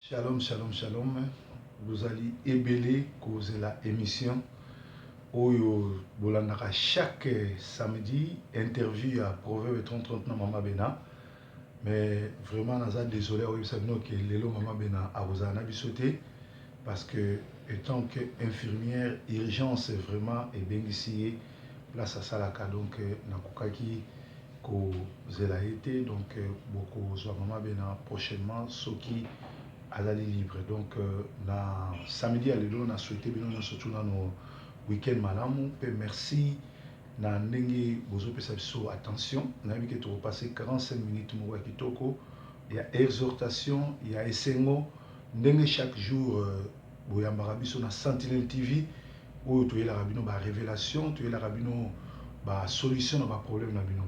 Shalom, shalom, shalom. Bozali ebele kozela émission oyo bolandaka chaque samedi, interview ya Proverbe 30 na Mama Bena. Mais vraiment naza désolé oyebisa bino ke lelo Mama Bena akozala na biso te, parce que étant que infirmière, urgence vraiment ebengisi ye place asalaka. Donc nakokaki kozela ye te. Donc bokozwa Mama Bena prochainement soki azali libre. Donc na samedi ya lelo, na souhaite bino nyonso tu nano week-end malamu, mpe merci na ndenge bozopesa biso attention. Nayebi ke tokopase 45 minutes moko ya kitoko, ya exhortation, ya esengo, ndenge chaque jour boyambaka biso na Sentinelle TV oyo toyelaka bino barévélation, toyelaka bino basolution na baproblème na bino.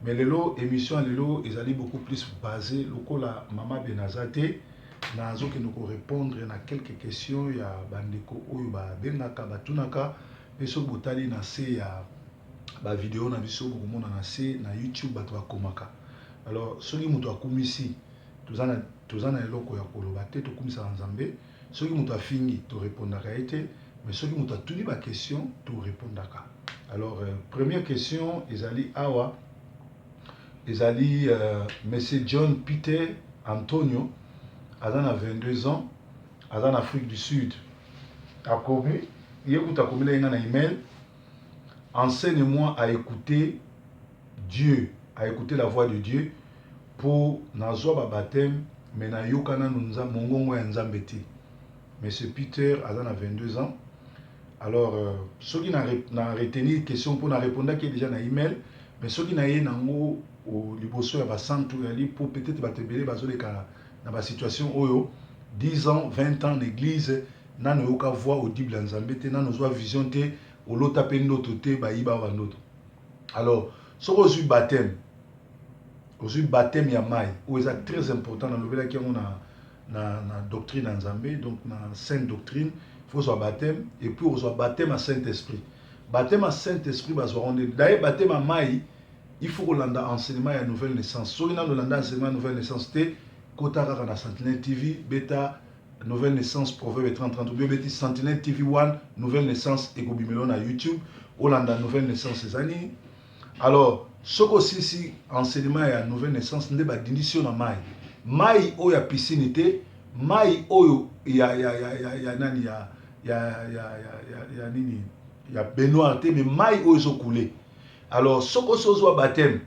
Mais lelo, émission ya lelo ezali beaucoup plus basé, lokola Mama Bena aza te, nazokende korépondre na quelques questions ya bandeko oyo babengaka, batunaka. Mpe soki botali na se ya bavideo na biso, bokomona na se na YouTube bato bakomaka. Alors soki moto akumisi, toza na eloko ya koloba te, tokumisaka Nzambe. Soki moto afingi, torépondaka ye te. Mais soki moto atuni baquestion, torépondaka. Alors première question ezali awa, ezali monsieur John Peter Antonio, aza na 22 ans, aza na Afrique du Sud. Akomi, ye kuta akomela nga na email: "Enseigne-moi à écouter Dieu, à écouter la voix de Dieu, mpo nazwa babaptême, mais nayoka nanu mongongo ya Nzambe te." Monsieur Peter aza na 22 ans. Alors soki na retenir question, mpo na répondaki déjà na email, mais soki na ye nango liboso ya basantu, yali mpo peut-être bato ebele bazoleka na basituation oyo: 10 ans, 20 ans na église, nano oyoka voix audible ya Nzambe te, nano ozwa vision te, olota mpe ndoto te, bayiba bandoto. Alors soki ozwi baptême, ozwi baptême ya mai oyo eza très important, nalobelaki yango na doctrine ya Nzambe, donc na sainte doctrine, faut ozwa baptême et puis ozwa baptême ya Saint Esprit. Baptême ya Saint Esprit bazwaka nde daye baptême ya mai. Il faut kolanda enseignement ya nouvelle naissance. Soki nano olanda enseignement ya nouvelle naissance te, kota kaka na Sentinelle TV, beta "nouvelle naissance Proverbe 30 30", obi obeti "Sentinelle TV 1 nouvelle naissance", ekobimela na YouTube. Olanda nouvelle naissance eza nini. Alors soki osilisi enseignement ya nouvelle naissance, nde badindisi yo na mai, mai oyo ya piscine te, mai oyo ya nani, ya nini, ya baignoire te, mais mai oyo ezokule. Alors soki osi ozwa baptême,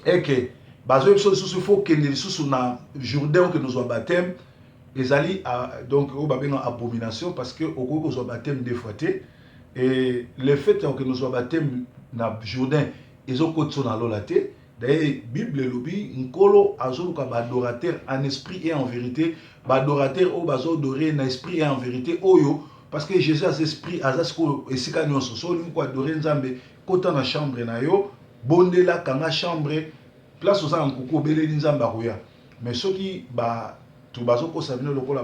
eke bazoyebi biso lisusu, faut okende lisusu na Jourdain, okende ozwa baptême, ezali donc oyo babengaka abomination, parce que okoki kozwa baptême deux fois te. Et le fait ya kokende kozwa baptême na Jourdain ezokotisa na lola te. D'ailleurs Bible elobi Nkolo azoluka baadorateur en esprit et en vérité, baadorateur oyo bazoadore na esprit et en vérité oyo, parce que Jésus aza esprit, aza sikoyo esika nyonso. So olingi koadore Nzambe, kota na chambre na yo, bondela, kanga chambre, place oza na nkuku, obeleli Nzambe, akoya. Mais soki bato bazokosa bino lokola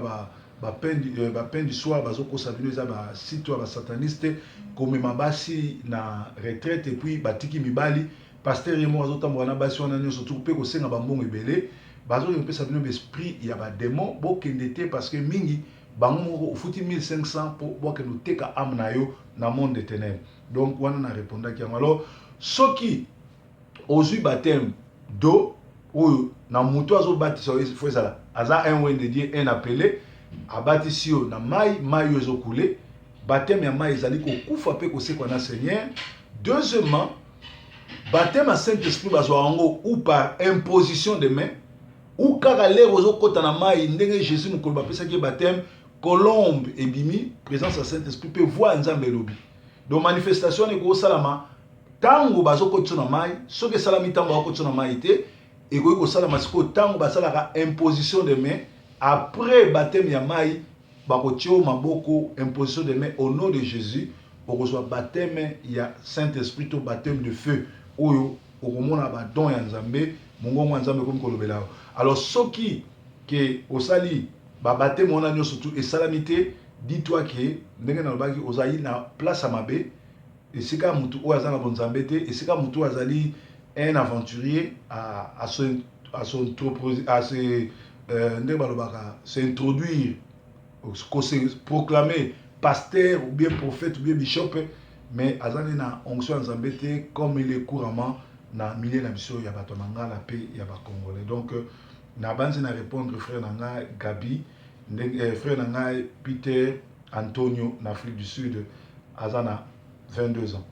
bapain du soir, bazokosa bino, eza basite oyo ya basataniste, komema basi na retraite et puis batiki mibali, pasteur ye moko azotambola na basi wana nyonso tu mpe kosenga bambongo ebele, bazokende kopesa bino baesprit ya badémon. Bokende te, parce que mingi bango moko ofuti 1500 mpo bokende oteka âme na yo na monde de ténèbres. Donc wana na répondaki yango. Alors soki ozwi baptême d'eau oyo na moto azobatisa, faut ezala aza un oint de Dieu, un appelé, abatisi yo na mai, mai oyo ezokule. Baptême ya mai ezali kokufa mpe kosekwa na Seigneur. Deuxièmement, baptême ya Saint Esprit bazwa yango ou par imposition de main ou kaka l'heure ozokɔta na mai, ndenge Jésus mokolo bapesaki ye baptême, colombe ebimi, présence ya Saint Esprit mpe voix ya Nzambe elobi. Donc manifestation wana ekosalama ntango bazokotisa na mai. Soki esalami ntango bakotisa na mai te, ekoki kosalama sikoyo ntango basalaka imposition de main. Après baptême ya mai, bakotia yo maboko, imposition de main au nom de Jésus, okozwa baptême ya Saint Esprit to baptême de feu oyo okomona badon ya Nzambe, mongongo ya Nzambe ekomi kolobela yo. Alors soki ke osali babaptême wana nyonso tu, esalami te, dis-toi ke ndenge nalobaki, ozali na place ya mabe, esika ya motu oyo aza na bonzambe te, esika motu oyo azali un aventurier à se ndenge balobaka s'introduire, kose proclamer pasteur ou bien prophète ou bien bishop, mais aza nde na onction ya Nzambe te, comme il est couramment na milieu na biso ya bato ya mangala mpe ya bacongolais. Donc nabanzi na répondre frère na ngai Gabi ndenge, frère na ngai Peter Antonio na Afrique du Sud, aza na 22 ans.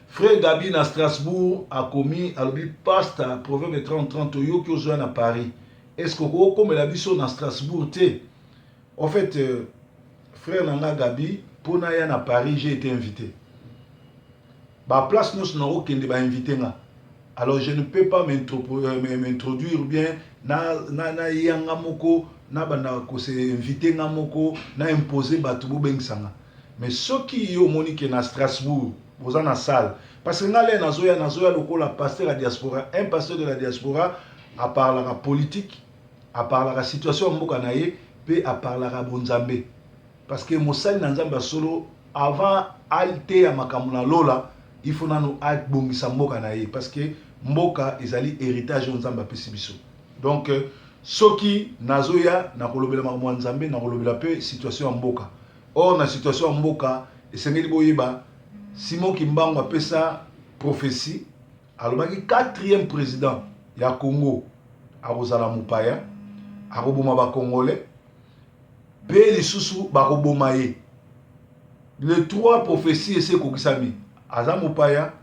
Frère Gabi na Strasbourg akomi, alobi: "Pasteur Proverbe 30 30, oyoki ozwa na Paris, est ce que okokomela biso na Strasbourg te?" En fait, frère na nga Gabi, mpo naya na Paris, j'ai été invité. Baplace nyonso nakokende, bainvite nga. Alors je ne peux pas m'introduire ou bien nayanga moko, nabanda kose invite nga moko, na impose bato bobengisa nga. Mais soki yo omoni ke na Strasbourg boza na salle, parce que nga le nazoya lokola pasteur ya diaspora. Un pasteur de la diaspora aparlaka politique, aparlaka situation ya mboka na ye, mpe aparlaka bonzambe, parce que mosali na Nzambe ya solo, avant ateya makambo na lola, il faut nano abongisa mboka na ye, parce que mboka ezali héritage oyo Nzambe apesi biso. Donc soki nazoya, nakolobela makambo ya Nzambe, nakolobela mpe situation ya mboka. Or na situation ya mboka, esengeli boyeba, Simon Kimbangu apesa prophétie, alobaki quatrième président ya Congo akozala mopaya, akoboma bacongolais, mpe lisusu bakoboma ye. Les trois prophéties esi ekokisami: aza mopaya,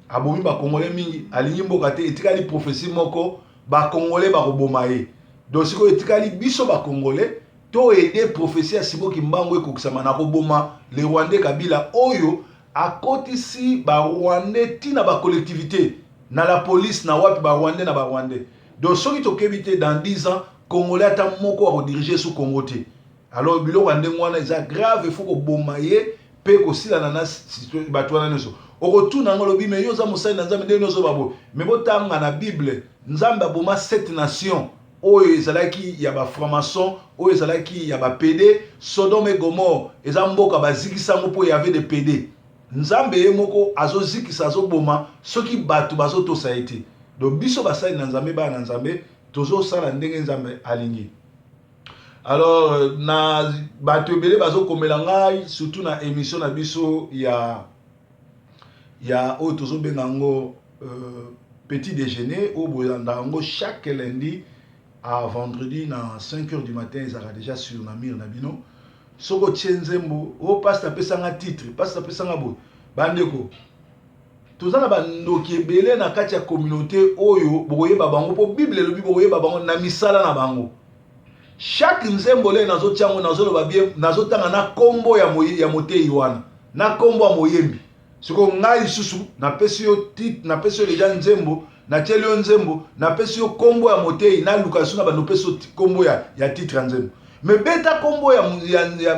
abomi bacongolais mingi, alingi mboka te. Etikali prophétie moko: bacongolais bakoboma ye. Donc sikoyo etikali biso bacongolais to aider prophétie ya Simon Kimbangu ekokisama na koboma le Rwandais Kabila, oyo akotisi barwandais ntina bacollectivité, na la police, na wapi, barwandais na barwandais. Donc soki tokebi te, dans 10 ans congolais ata moko akodirige su Congo te. Alors biloko ya ndenge wana eza grave, efo koboma ye mpe kosilana na bato wana nyonso. Okotuna yango, olobi: "Me yo oza mosali na Nzambe, ndenge nyonso baboye?" Me botanga na Bible, Nzambe aboma sept nation oyo ezalaki ya bafranc-maçon, oyo ezalaki ya bapédés. Sodome et Gomorrhe eza mboka bazikisa yango mpo y avait de pédés. Nzambe ye moko azozikisa, azoboma soki bato bazotosa ye te. Donc biso basali na Nzambe, bana na Nzambe, tozosala ndenge Nzambe alingi. Alors na bato ebele bazokomela ngai, surtout na émission na biso ya oyo tozobenga yango petit déjeuner, oyo bolandaka yango chaque lundi à vendredi na 5 heures du matin, ezalaka déjà sur na mire na bino. Soki otie nzembo oyo, pasteur apesanga titre, pasteur apesanga boye. Bandeko, toza na bandoki ebele na kati ya communauté oyo bokoyeba bango, mpo Bible elobi bokoyeba bango na misala na bango. Chaque nzembo lelo nazotia yango, nazoloba bien, nazotanga na nkombo ya motei wana, na nkombo ya moyembi. Sikoyo ngai lisusu napesi yo titre, napesi yo deja nzembo, natieli yo nzembo, napesi yo nkombo ya motei, naluka lisusu na bando opesi yo nkombo ya titre ya nzembo. Me beta nkombo ya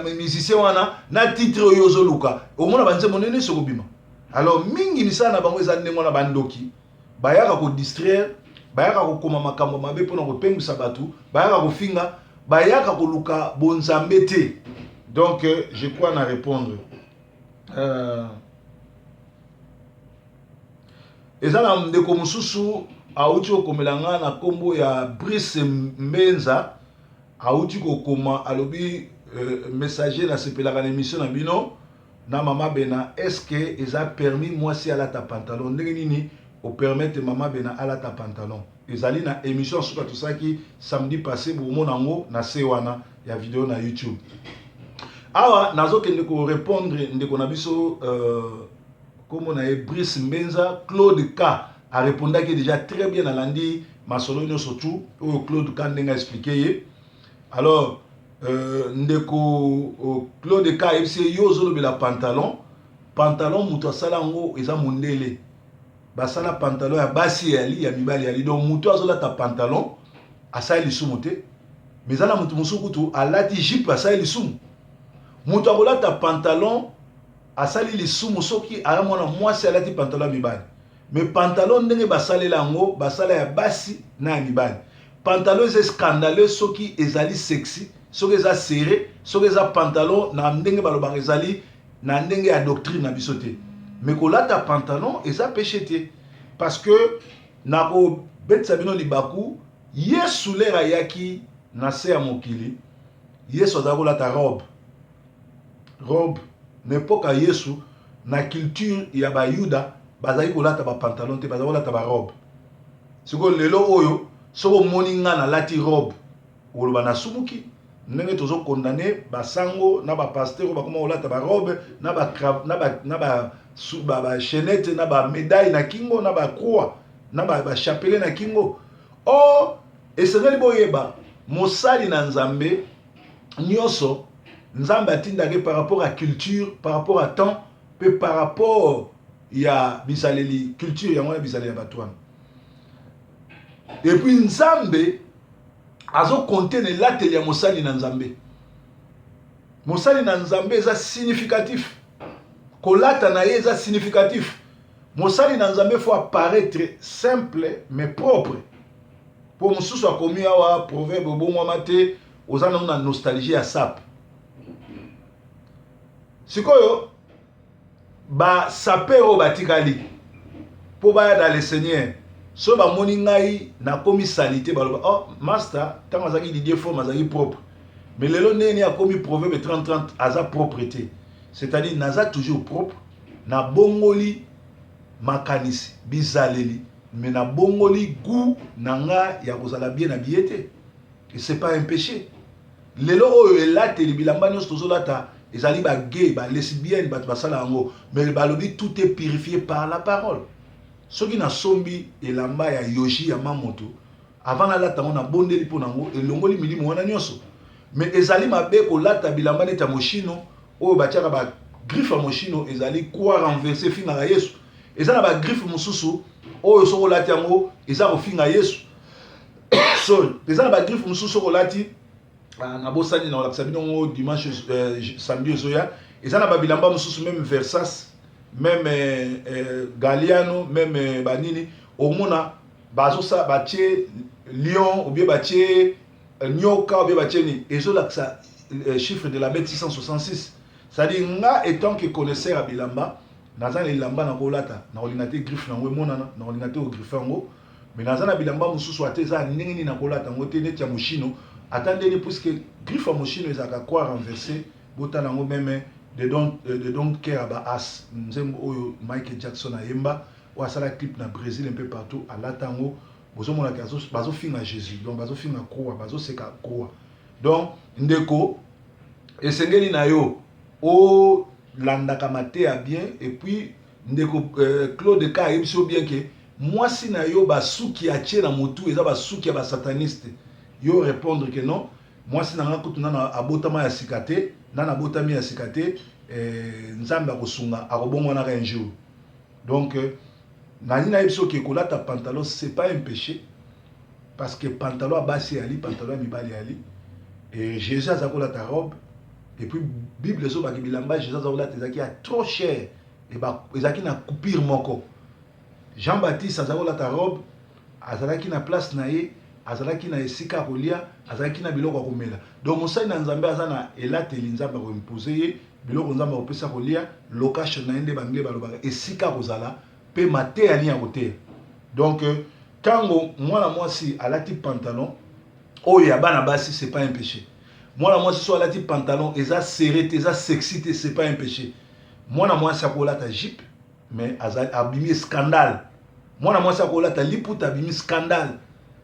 musicien wana na titre oyo ozoluka, omona banzembo nde nyonso ekobima. Alors mingi misala na bango eza ndenge wana. Bandoki bayaka kodistraire, bayaka kokoma makambo mabe mpona kopengwisa bato, bayaka kofinga, bayaka koluka bonzambe te. Donc je crois na répondre. Eza na ndeko mosusu awuti kokomela nga na nkombo ya Brice Mbenza, awuti kokoma, alobi: "Messager, nasepelaka na émission na bino na mama Bena. Est-ce eza permis mwasi alata pantalon? Ndenge nini opermettre mama Bena alata pantalon?" Ezali na émission suka tosalaki samedi passé, bomona yango na se wana ya video na YouTube. Awa nazokende korépondre ndeko na biso, nkombo na ye Brice Mbenza. Claude K arépondaki déjà très bien. Alandi masolo nyonso tu oyo Claude K ndenge aexplike ye. Alors ndeko Claude K ayebisi ye: "Yo ozolobela pantalon. Pantalon, moto asala yango eza mondele. Basala pantalon ya basi, eyali ya mibali, eyali. Donc moto azolata pantalon asali lisumu te. Mais eza na moto mosusu kutu alati jupe, asali lisumu. Moto akolata pantalon asali lisumu soki aya mwana mwasi alati pantalon ya mibali. Mais pantalon, ndenge basalela yango, basala ya basi na ya mibali. Pantalon eza scandaleux soki ezali sexy, soki eza serré, soki eza pantalon na ndenge balobaka ezali na ndenge ya doctrine na biso te. Mais kolata pantalon eza péché te." Parce que nakobetisa bino libaku. Yesu lere ayaki na se ya mokili, Yesu azalaki kolata robe. Robe na epoque ya Yesu, na culture ya Bayuda, bazalaki kolata ba pantalon te, bazalaki kolata ba robe. Sikoyo lelo oyo soki omoni nga nalati robe, oloba nasumuki. Ndenge tozo condamner ba sango na ba pasteur oyo bakoma kolata ba robe na ba na ba na ba ba, ba chaînette na ba médaille na kingo na ba croix na ba, ba chapelet na kingo. Or esengeli boyeba mosali na Nzambe nyonso Nzambe atindaka par rapport à culture, par rapport à temps pe par rapport ya bizaleli culture yango na bizaleli ya bato wana. Et puis Nzambe azo compter na elateli ya mosali na Nzambe. Mosali na Nzambe eza significatif, kolata na ye eza significatif. Mosali na Nzambe faut apparaître simple mais propre. Po mosusu akomi awa proverbe obongwama te, oza nanu na nostalgie ya sape. Sikoyo ba sapeur oyo batikali po baya dans le Seigneur, soki bamoni ngai nakomi salite, baloba oh master ntango azalaki Didier Forme azalaki propre, mais lelo ndenge nini akomi proverbe 30-30 aza propre te. C'est-à-dire naza toujours propre, nabongoli makanisi, bizaleli, mais nabongoli goût na nga ya kozala bien habillé te. Et c'est pas un péché. Lelo oyo elateli bilamba nyonso tozolata ezali ba gay, ba lesbienne, bato basala yango, mais balobi tout est purifié par la parole. Soki nasombi elamba ya Yohji ya Mamoto, avant nalata yango nabondeli mpo na yango, elongoli milimo wana nyonso. Mais ezali mabe kolata bilamba neti ya Moschino oyo batiaka ba griffe ya Moschino, ezali croix renversée, efingaka Yesu. Eza na ba griffe mosusu oyo soki olati yango eza kofinga Yesu. Sorry, eza na ba griffe mosusu soki olati, nabosani na kolakisa bino ngo dimanche, samedi ezoya. Eza na babilamba mosusu, même Versace, même Galliano, même banini, omona bazosa batie lion ou bien batie nyoka ou bien batie nini, ezolakisa chiffre de la bête 666. C'est-à-dire nga étant que connaisseur ya bilamba, naza na elamba na kolata, na kolinga te griffe nango emonana, na kolinga te ogriffe yango. Mais naza na bilamba mosusu ata eza ndenge nini nakolata yango te, neti ya Moschino, ata ndeni, puisque griffe ya Moschino ezalaka croix renversée. Botala yango, même de Don't Care About Us, nzembo oyo Michael Jackson ayemba, oyo asala clip na Brésil un peu partout, alata yango, bozomonaka bazofinga Jésus, donc bazofinga croix, bazoseka croix. Donc ndeko, esengeli na yo olandaka mateya bien. Et puis ndeko Claude Ka ayebi so bien ke mwasi na yo basuki atie na motu eza basuki ya basataniste. Yo répondre que non, mwasi na nga kutu nana abotama ya sika te, nana abotami ya sika te, Nzambe akosunga, akobongwanaka un jour. Donc nani nayebi soki kolata pantalon c'est pas un péché, parce que pantalon ya basi eyali, pantalon ya mibali eyali. Et Jésus aza kolata robe. Et puis Bible ezobaki bilamba Jésus aza kolata ezalaki ya trop cher, ezalaki na coupure moko. Jean Baptiste aza kolata robe, azalaki na place na ye, azalaki na esika ya kolia, azalaki na biloko ya komela. Donc mosali na Nzambe aza na elateli Nzambe akoimpose ye, biloko Nzambe akopesa kolia, location na ye nde banglais balobaka, esika kozala mpe mateya nini ya koteya. Donc ntango mwana mwasi alati pantalon oyo ya bana basi, c'est pas un péché. Mwana mwasi so alati pantalon eza serré te, eza sexy te, c'est pas un péché. Mwana mwasi akolata jupe, mais abimi scandale. Mwana mwasi akolata liputa, abimi scandale.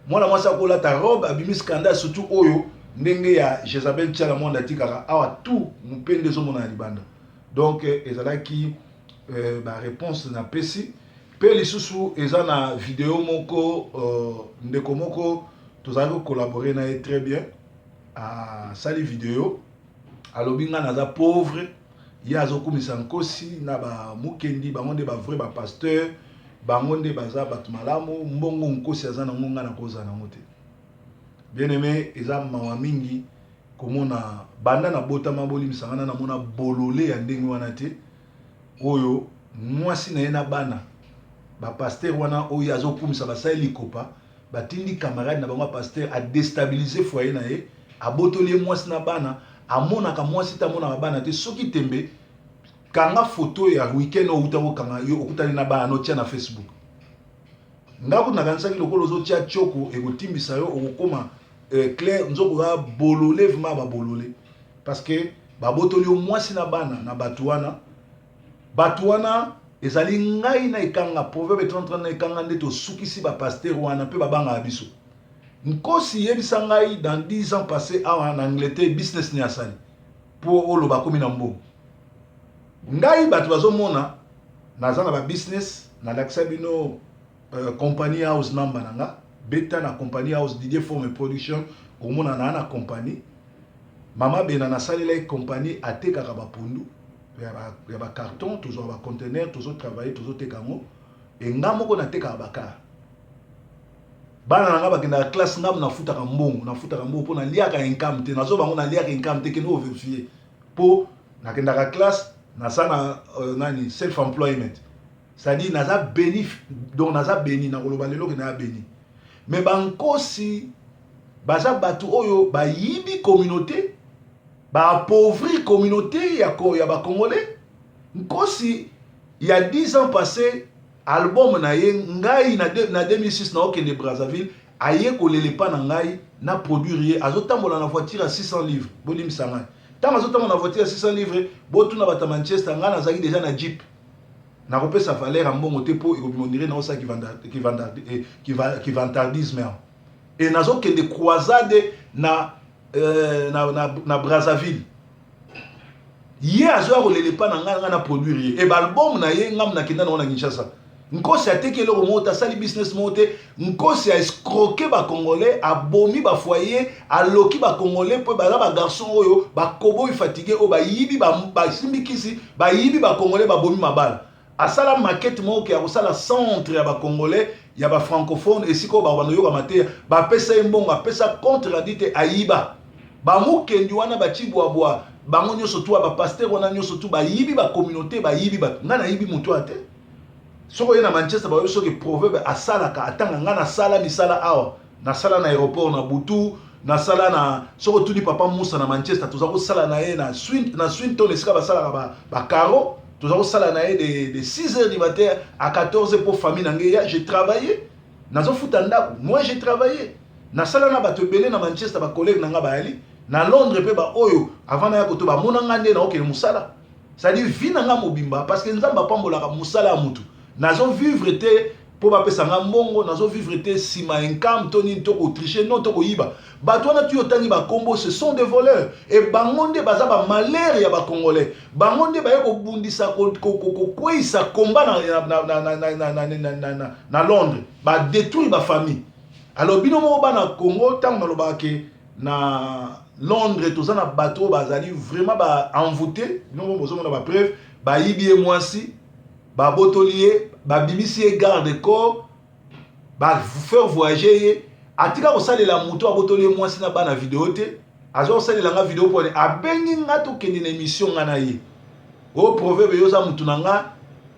Mwana mwasi akolata robe, abimi scandale, surtout oyo ndenge ya Jezabel Tiala Mwanda atikaka awa, tout mopende ezomona na libanda. Donc ezalaki baréponse napesi. Mpe lisusu eza na video moko, ndeko moko tozalaki kocollaborer na ye très bien, asali video, alobi nga naza pauvre, ye azokumisa Nkosi na bamukendi, bango nde bavrai bapasteur, bango nde baza bato malamu. Mbongo Nkosi aza nango, nga nakozala nango te. Bien aimé, eza mawa mingi komona banda nabotama, bolimbisanga, na namona bolole ya ndenge wana te, oyo mwasi na ye na bana bapasteur wana oyo azokumisa basali likopa, batindi camarade na bango ya pasteur adéstabiliser foyer na ye, abotoli ye mwasi na bana, amonaka mwasi te, amonaka bana te. Soki tembe, kanga foto ya weekend oyo outa kokanga yo okutani na bana, notia na Facebook. Nga kutu nakanisaki lokola ozotia tioko ekotimbisa yo, okokoma clair. Nzoko oza bolole, vraiment babolole, parce que babotoli yo mwasi na bana na bato wana. Bato wana ezali ngai na ekanga Proverbe 33 na ekanga nde tosukisi bapasteur wana mpe babangaka biso. Nkosi, yebisa ngai, dans 10 ans passé awa na Angleterre, business ni asali mpo oloba akomi na mbongo? Ngai bato bazomona naza na babusiness, nalakisa bino company house number na nga. Beta na company house Didier Forme Production, okomona naa na compagnie. Mama Bena, nasalela ye compagnie, atekaka bapondu ya bacarton, tozwaka baconteneur, tozotravaille, tozoteka yango. E nga moko natekaka bacar. Bana na nga bakendaka classe, nga nafutaka mbongo, nafutaka mbongo mpo naliaka income te. Nazo bango, naliaka income te, kende ovérifier, mpo nakendaka classe. Naza na nani, self employment, c'est-à-dire naza béni. Donc naza béni, nakoloba lelo ke naza béni. Mais bankosi baza bato oyo bayibi communauté, baappauvrir communauté ya bacongolais. Nkosi ya 10 ans passé, album na ye, ngai na 2006 naokende Brazzaville, aye kolela epa na ngai na produire ye. Azotambola na voiture ya 600 livres. Bolimbisa ngai, ntango azotambola na voiture ya 600 livres, botuna bato ya Manchester, ngai nazalaki déjà na jeep. Nakopesa valeur ya mbongo te mpo ekobima ondire naosala kivantardisme awa. E nazokende croisade na Brazzaville, ye azoya kolela epa na ngai, ngai na produire ye. E baalbum na ye, ngai nakenda nango na Kinshasa. Nkosi ateki eloko moko te, asali business moko te. Nkosi aescroquer bacongolais, abomi bafoyer, aloki bacongolais, mpo baza bagarçon oyo bakoboyi fatigue, oyo bayibi, basimbi kisi, bayibi bacongolais, babomi mabala. Asala maquette moko ke ya kosala centre ya bacongolais, ya bafrancophone, esika oyo bakobanda yoka mateya. Bapesa ye mbongo, apesa compte rendu te, ayiba. Bamukendi wana, bacibwabwa, bango nyonso tu, bapasteur wana nyonso tu, bayibi bacommunauté, bayibi bato. Ngai nayibi motu aya te. Soki oye na Manchester, bayebi soki Proverbe asalaka, atanga. Ngai nasala misala awa, nasala na aéroport na butu, nasala na, soki otuni papa Musa na Manchester, toza kosala na ye na Swinton, esika basalaka bacaro, toza kosala na ye de 6 heures du matin à 14 heures mpo famille na ngai ya. J'ai travaillé, nazofuta ndako. Moi, j'ai travaillé, nasala na bato ebele na Manchester, bacollègue na ngai bayali na Londres mpe baoyo avant naya koto bamona ngai nde naokende mosala, c'est-à-dire vie na ngai mobimba, parce que Nzambe apambolaka mosala ya mutu. Nazovivre te mpo bapesa nga mbongo, nazovivre te nsima income to nini to kotricher, non, to koyiba. Bato wana tu otangi bakombo, ce sont des voleurs. E bango nde baza bamalheur ya bacongolais. Bango nde baye kobundisa, kokweyisa komba na Londres, badétruire bafamille. Alors bino moko bana Congo, ntango nalobaka ke na Londres toza na bato oyo bazali vraiment baenvoûté, bino moko bozomona bapreuve. Bayibi ye mwasi, babotoli ye, babimisi ye garde corps, bafaire voyager ye. Atika kosalela moto abotoli ye mwasi na bana video te, azwa kosalela nga video mpone abengi nga tokende na émission, nga na ye. O Proverbe, yo oza motu na nga,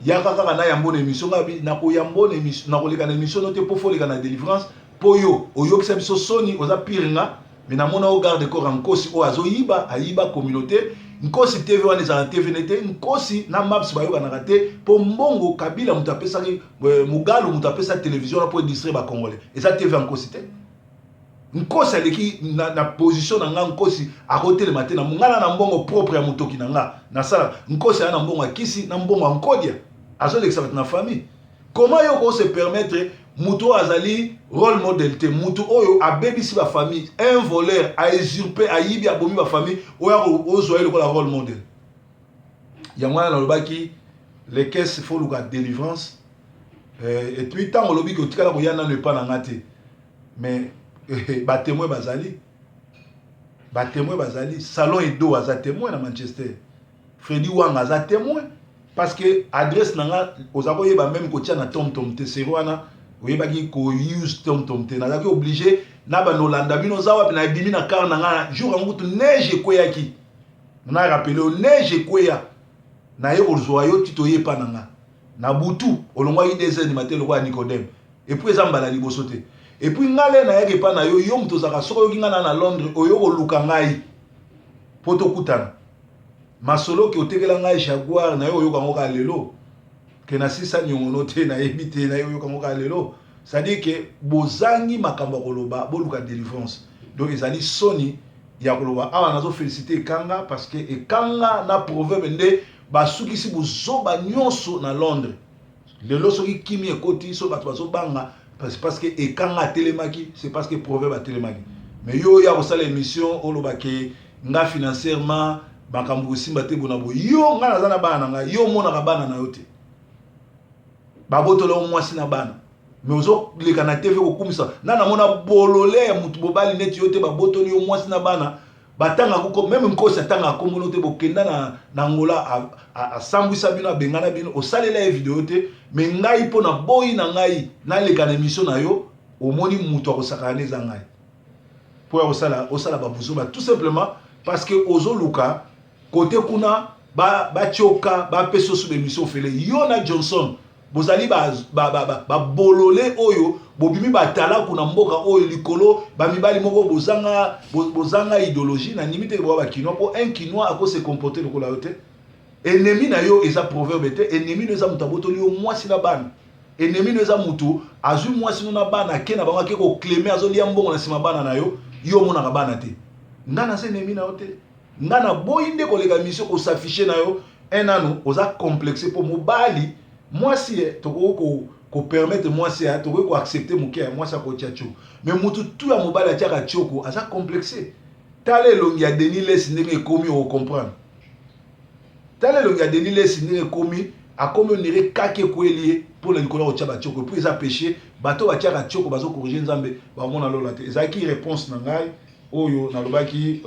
yaka kaka na yambo na émission. Nga nakoyambo na émission, nakoleka na émission no te mpo foleka na délivrance, mpo yo oyokisa biso soni, oza pire nga. Me namona o garde corps ya Nkosi oyo azoyiba, ayiba communauté. Nkosi TV wana ezala TV ne te. Nkosi na Maps bayokanaka te, mpo mbongo Kabila moto apesaki, Mugalu moto apesa télévision wana mpo edistraire bacongolais. Eza TV ya Nkosi te. Nkosi aleki na position na nga. Nkosi akotelema te na nga na mbongo propre ya motoki na nga nasala. Nkosi aya na mbongo ya kisi, na mbongo ya nkodia, azolekisa bato na famille. Comment yo kose permettre moto oyo azali rôle modèle te, moto oyo abebisi bafamille, un voleur, ausurpe, ayibi, abomi bafamille, oyo ozwa ye lokola rôle modèle? Yango wana nalobaki les caisses, faut luka délivrance. Et puis ntango olobi ke otikala koya nano epa na nga te, mais batémoin bazali, batémoin bazali. Salon Edo aza témoin na Manchester, Fredi Wanga aza témoin, parce que adresse na nga oza koyeba même kotia na TomTom te. Seri wana oyebaki kouse TomTom te, nazalaki obligé na bando olanda bino. Oza wapi? Nabimi na car na nga jour yango kutu neige ekweyaki, na rappeler yo, neige ekweya, naye kozwa yo ti toyepa na nga na butu. Olongwaki 2 heures du matin lokola Nicodème. Et puis eza mbala liboso te. Et puis nga le nayaki epa na yo, yo moto ozalaka, soki oyoki nga na Londres, oyo koluka ngai mpo tokutana masolo ke otekela ngai Jaguar na yo, oyoka yango kaka lelo ke nasisa niongono te. Nayebi te, naye oyoka yango kaka lelo. C'est-à-dire que bozangi makambo ya koloba, boluka délivrance. Donc ezali soni ya koloba awa. Nazo féliciter Ekanga parce que Ekanga na Proverbe nde basukisi bozoba nyonso na Londres. Lelo soki kimi ekoti, so bato bazobanga parce que Ekanga atelemaki, c'est parce que Proverbe atelemaki. Mais yo oya kosala émission, olobake nga financièrement makambo kosimba te, bona boye. Yo, nga naza na bana na ngai, yo omonaka bana na yo te. Babotola yo mwasi na bana, mais ozoleka na TV kokumisa. Na namona bolole ya motu bobali neti yo te. Babotoli yo mwasi na bana, batangaka même Nkosi atangaka kombono te. Bokenda na Angola, asambwisa bino, abengana bino, osalela ye video te. Mais ngai, mpo na boyi na ngai naleka na émission na yo, omoni moto akosakana na eza ngai mpo ya kosala, osala babuzoba, tout simplement parce que ozoluka kote kuna batioka, bapesa oso baémission ofele. Yo na Johnson bozali babolole oyo bobimi batalaku na mboka oyo likolo bamibali moko bozanga idéologie. Nandimi te boya bakinois, mpo un Kinois akose comporter lokola yo te. Ennemi na yo eza Proverbe te. Ennemi no eza moto abotoli yo mwasi na bana. Ennemi no eza motu azwi mwasi no na bana, ake na bango, ake koclaimer, azolia mbongo na nsima bana na yo. Yo omonaka bana te. Nga naza ennemi na yo te. Nga naboyi nde koleka mission kos'afficher na yo. Un nanu oza complexe mpo mobali mwasi ye, tokoki kopermettre mwasi ya, tokoki koaccepter moke ya mwasi akotia tioko, mais motu tu ya mobali atiaka tioko aza complexe. Tala elongi ya Denis Lesi ndenge ekomi, okocomprendre. Tala elongi ya Denis Lesi ndenge ekomi, akomi onire kaki ekweli ye mpona likolo ya kotia batioko. Et puis eza péché. Bato batiaka tioko bazocorriger Nzambe, bamona lola te. Ezalaki réponse na ngai oyo nalobaki.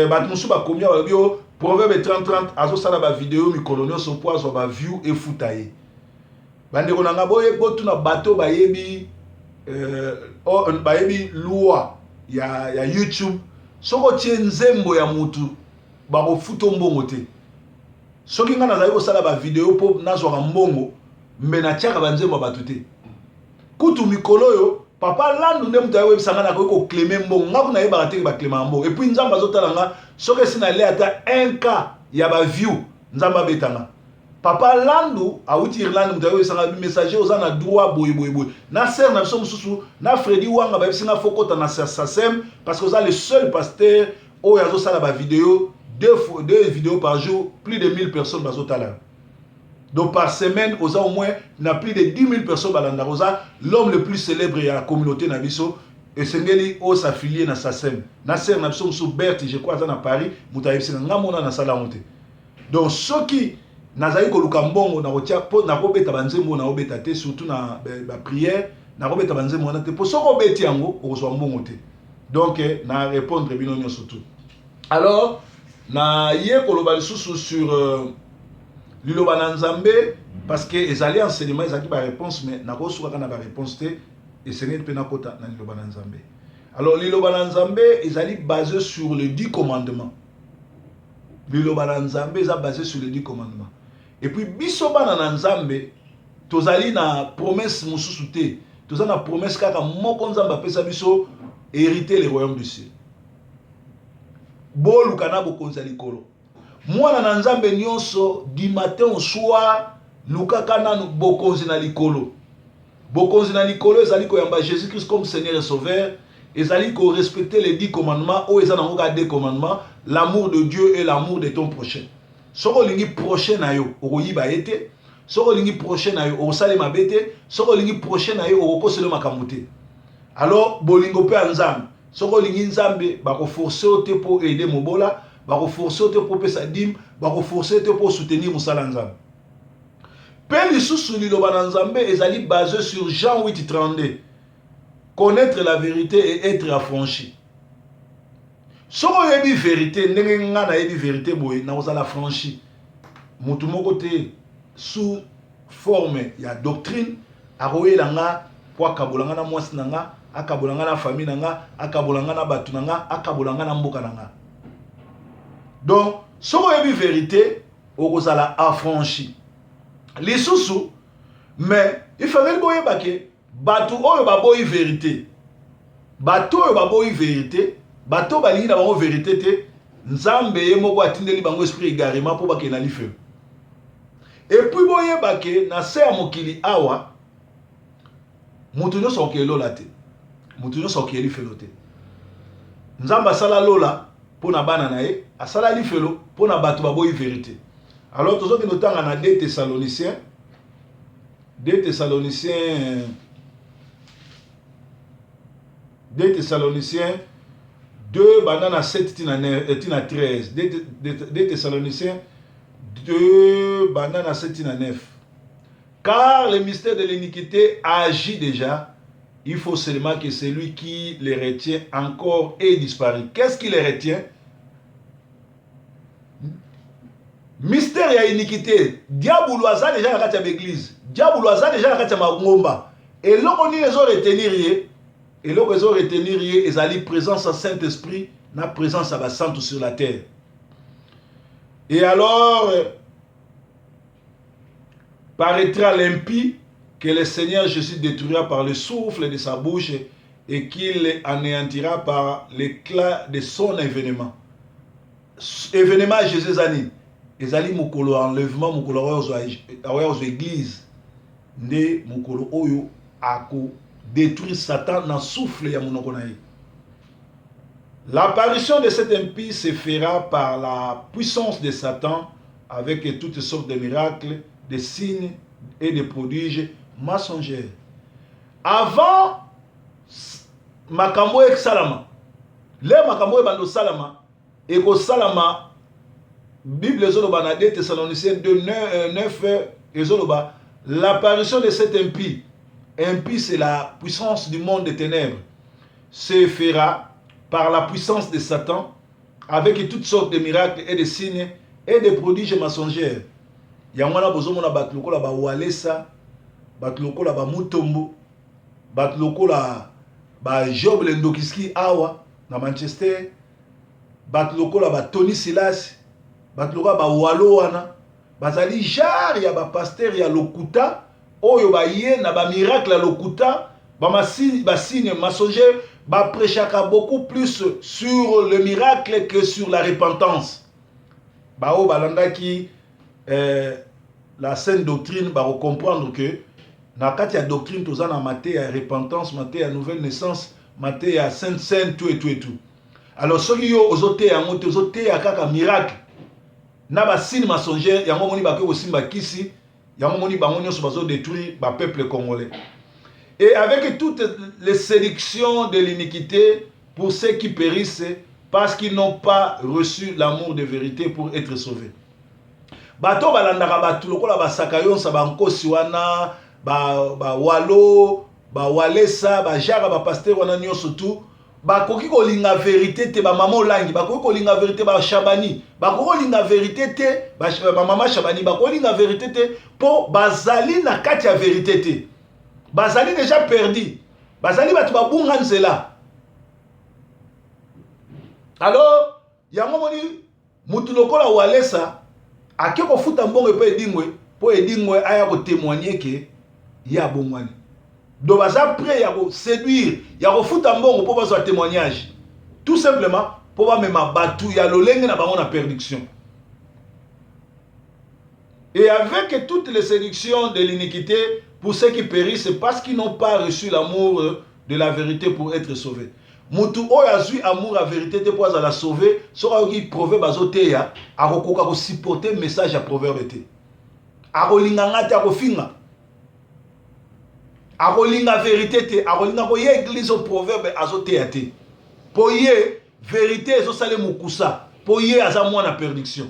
Bato mosusu bakomi, balobi o Proverbe 3030 azosala bavideo mikolo nyonso mpo azwa baview, efuta ye. Bandeko na nga, boye botuna bato bayebi, bayebi loi ya YouTube. Soki otie nzembo ya mutu, bakofuta mbongo te. Soki ngai nazali kosala bavideo mpo nazwaka mbongo, mbe natiaka banzembo ya bato te. Kutu mikolo oyo, papa Landu nde moto ayoyebisa ngai nakoki koclaimer mbongo. Nga kuna nayebaka teke baclaimaka mbongo. Et puis Nzambe azotala nga, soki esi nale ata 1 k ya baview, Nzambe abetanga. Papa Landu awuti Irlande, moto ayoyebisa nga messager, oza na droit boye boye boye. Na sœur na biso mosusu na Fredi Wanga bayebisi nga fokota na SACEM parce que oza le seul pasteur oyo azosala bavideo, deux vidéos par jour, plus de 1000 personnes bazotala. Donc par semaine oza au moins na plus de 10 000 personnes balandaka. Oza l'homme le plus célèbre ya la communauté na biso, esengeli os'affilier na SACEM. Na sœur na biso mosusu Berthe, je crois aza na Paris, moto ayebisaka nga. Mona nasala yango te. Donc soki nazali koluka mbongo, nakotia mpo nakobeta banzembo oyo nakobeta te, surtout na baprière. Nakobeta banzembo wana te, mpo soki obeti yango, okozwa mbongo te. Donc na répondre bino nyonso tout. Alors na ye koloba lisusu sur liloba na Nzambe, parce que ezali enseignement, ezalaki baréponse, mais nakosukaka na baréponse te, esengeli mpe nakota na liloba na Nzambe. Alors liloba na Nzambe ezali basé sur les 10 commandements. Liloba na Nzambe eza basé sur les 10 commandements. Et puis biso bana na Nzambe tozali na promesse mosusu te, toza na promesse kaka moko Nzambe apesa biso: hériter le royaume du ciel. Boluka na bokonzi ya likolo. Mwana na Nzambe nyonso, du matin au soir, lukaka nanu bokonzi na likolo. Bokonzi na likolo ezali koyamba Jésus Christ comme Seigneur et Sauveur, ezali korespecter les 10 commandements oyo eza nango kaka deux commandements: l'amour de Dieu et l'amour de ton prochain. Soki olingi prochain na yo, okoyiba ye te. Soki olingi prochain na yo, okosala mabe te. Soki olingi prochain na yo, okokosela makambo te. Alors bolingo mpe ya Nzambe, soki olingi Nzambe, bakoforcer yo te mpo aider mobola, bakoforcer yo te mpo opesa dîme, bakoforcer yo te mpo soutenir mosala Nzambe. Mpe lisusu liloba na Nzambe ezali basé sur Jean 8 32: connaître la vérité et être affranchi. Soki oyebi vérité ndenge nga nayebi vérité boye, nakozala affranchi. Motu moko te sous forme ya doctrine akoyela nga mpo akabola nga na mwasi na nga, akabola nga na famille na nga, akabola nga na bato na nga, akabola nga na mboka na nga. Donc soki oyebi vérité, okozala affranchi. Lisusu, mais ifangeli boyeba ke bato oyo baboyi vérité, bato oyo baboyi vérité, bato oyo balingi na bango vérité te, Nzambe ye moko atindeli bango esprit égarement mpo bakende na lifelo. Et puis boyeba ke na se ya mokili awa moto nyonso akokende lola te, moto nyonso akokende lifelo te. Nzambe asala lola mpo na bana na ye, asala lifelo mpo na bato baboyi verite. Alors tozokende otanga na 2 Thessaloniciens, 2 Thessaloniciens, 2 Thessaloniciens 2 banda na 7 tina 13, 2 Thessaloniciens 2 banda na 7 tina 9. Car le mystère de l'iniquité agit déjà, il faut seulement que celui qui les retient encore ait disparu. Qu'est-ce qui les retient? Mystère ya iniquité, diabolo aza déjà na kati ya baeglise, diabolo aza déjà na kati ya mangomba. Eloko nini ezo retenir ye? Eloko ezo retenir ye ezali présence ya Saint-Esprit na présence ya basantu sur la terre. Et alors paraîtra l'impie que le Seigneur Jésus détruira par le souffle de sa bouche et qu'il anéantira par l'éclat de son événement. Événement ya Jésus eza nini? Ezali mokolo ya enlèvement, mokolo akoya kozwa église, nde mokolo oyo ako détruire Satan na souffle ya monoko na ye. L'apparition de cet impie se fera par la puissance de Satan avec toutes sortes de miracles, de signes et de prodiges mensongers. Avant makambo esalama, le makambo ebanda osalama, ekosalama. Bible ezoloba na 2 Thessaloniciens 2 9, ezoloba l'apparition de cet impie. Impie, c'est la puissance du monde des ténèbres, se fera par la puissance de Satan avec toutes sortes de miracles et de signes et de prodiges mensongers. Yango wana bozomona bato lokola bawalesa, bato lokola bamutombo, bato lokola bajob lendokiski awa na Manchester, bato lokola batony Silas, bato lokola bawalo wana, bazali genre ya bapasteur ya lokuta oyo baye na bamiracle ya lokuta, basigne mensonger. Baprêchaka beaucoup plus sur le miracle que sur la repentance. Baoyo balandaki la saine doctrine bakocomprendre que na kati ya doctrine toza na mateya ya repentance, mateya ya nouvelle naissance, mateya ya sainte cène, tout et tout et tout. Alors soki yo ozoteya yango te, ozoteya kaka miracle na basigne mensonger, yango omoni bakoki kosimba kisi, yango omoni bango nyonso bazodétruire bapeuple congolais. Et avec toutes les séductions de l'iniquité pour ceux qui périssent parce qu'ils n'ont pas reçu l'amour de vérité pour être sauvés. Bato balandaka bato lokola basaka yonsa, bankosi wana, bawalo, bawalesa, bajara, bapasteur wana nyonso tu bakoki kolinga vérité te. Bamama olangi bakoki kolinga vérité, bashabani bakoki kolinga vérité te, bamama Shabani bakoki kolinga vérité te, mpo bazali na kati ya vérité te, bazali déjà perdu, bazali bato babunga nzela. Alors yango moni mutu lokola Walesa ake kofuta mbongo epo Edingwe, mpo Edingwe aya kotémoigner ke ye abongwani. Donc baza prêt ya koséduire, ya kofuta mbongo mpo bazwa témoignage, tout simplement mpo bamema bato ya lolenge na bango na perdition. Et avec toutes les séductions de l'iniquité pour ceux qui périssent parce qu'ils n'ont pas reçu l'amour de la vérité pour être sauvés. Mutu oyo azwi amour ya vérité te mpo azala sauvé, soki ayoki proverbe azoteya, akokoka kosupporter message ya proverbe te, akolinga nga te, akofinga, akolinga vérité te, akolinga koya église o proverbe azoteya te, mpo ye vérité ezosala mokusa, mpo ye aza mwana perdition.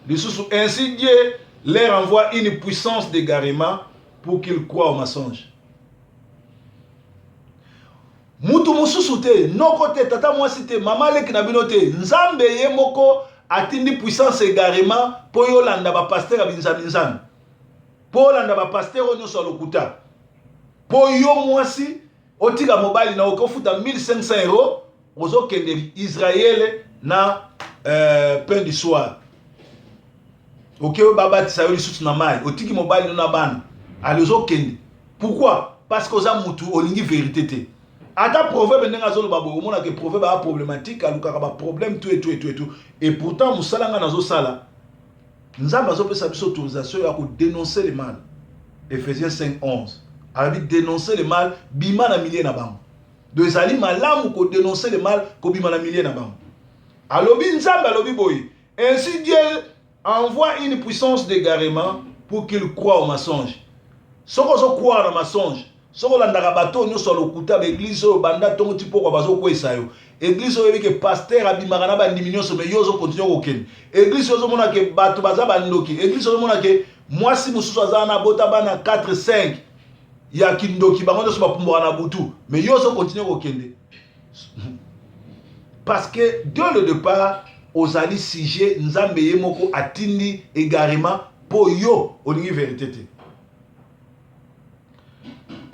Lisusu, ainsi Dieu leur envoie une puissance d'égarement pour qu'ils croient au mensonge. Mutu mosusu te, noko te, tata mwasi te, mama leki na bino te, Nzambe ye moko atindi puissance égarement mpo yo olanda bapasteur ya binzambi-nzambi, mpo olanda bapasteur oyo nyonso ya lokuta, mpo yo mwasi otika mobali na okofuta 1500 euro, ozokende Israele na pain du soir, oke babatisa yo lisusu na mai, otiki mobali no na bana, ale ozokende. Pourquoi? Parce que oza mutu olingi vérité te. Ata proverbe ndenge azoloba boye, omonaka proverbe aya problématique, alukaka baproblème, tout et tout et tout et tout. Et pourtant mosala nga nazosala Nzambe azopesa biso autorisation ya kodénoncer le mal. Ephésiens 5 11 alobi: dénoncer le mal, bima na milieu na bango. Donc ezali malamu kodénoncer le mal, kobima na milieu na bango. Alobi, Nzambe alobi boye: ainsi Dieu envoie une puissance d'égarement pour qu'il croit au mensonge. Soki ozocroire na mensonge, soki olandaka bato oyo nyonso ya lokuta, baéglise oyo banda ntongo ti pokwa bazokwesa yo, église oyo oyebi ke pasteur abimaka na bandimi nyonso, mais yo ozocontinuer kokende, église oyo ozomona ke bato baza bandoki, église oyo ozomona ke mwasi mosusu aza wana, abota bana 4 5 ya kindoki, bango nyonso bapumbwaka na butu, mais yo ozocontinuer kokende parce que dès le départ ozali sujet. Nzambe ye moko atindi égarement mpo yo olingi vérité te.